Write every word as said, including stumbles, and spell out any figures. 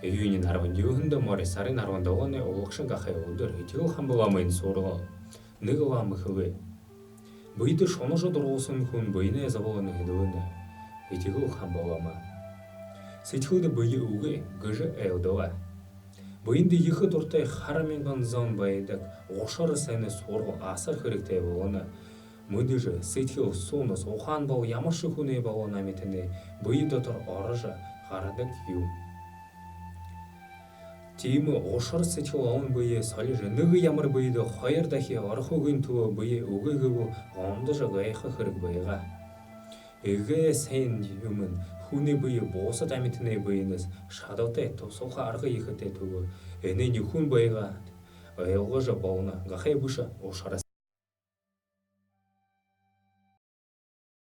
Июниин арбан юһэндэ мори, сарын арбан долооной углагша гахай үдэр Этигэл Хамба ламын суурьнай нэгэ лама хэлээ: «Бэедэ шунажа дургуулһан хүн бэеынь зоболоно», — хэлэнэ Этигэл Хамба лама. «Сэдьхэлдэ бэе үгы», — гэжэ айлдаа. Бэедэ ехэ дуратай, хара мянган зон байдаг ушар һайн суурьнай асар хэрэгтэй болоно. Мэдэжэ, сэдьхэл, һүнэһэн, ухаан бол ямаршье хүнэй болон амитанай бэе дотор орожо гарадаг юм. Тиимэ ушар сэдьхэл олон бэе солижо, нэгэ ямар бэедэ хоёр дахин орохогүйн түлөө бэе үгы гэбэл гомдожо гайхаха хэрэг байгаа. Эгээ һайн юумэн хүнэй бэе бусад амитанай бэеһээ шадалтай, тусалха арга ехэтэй түлөө энээнээ хүн байгаад ойлгожо болоно. Гахай бэшэ ушарһаа.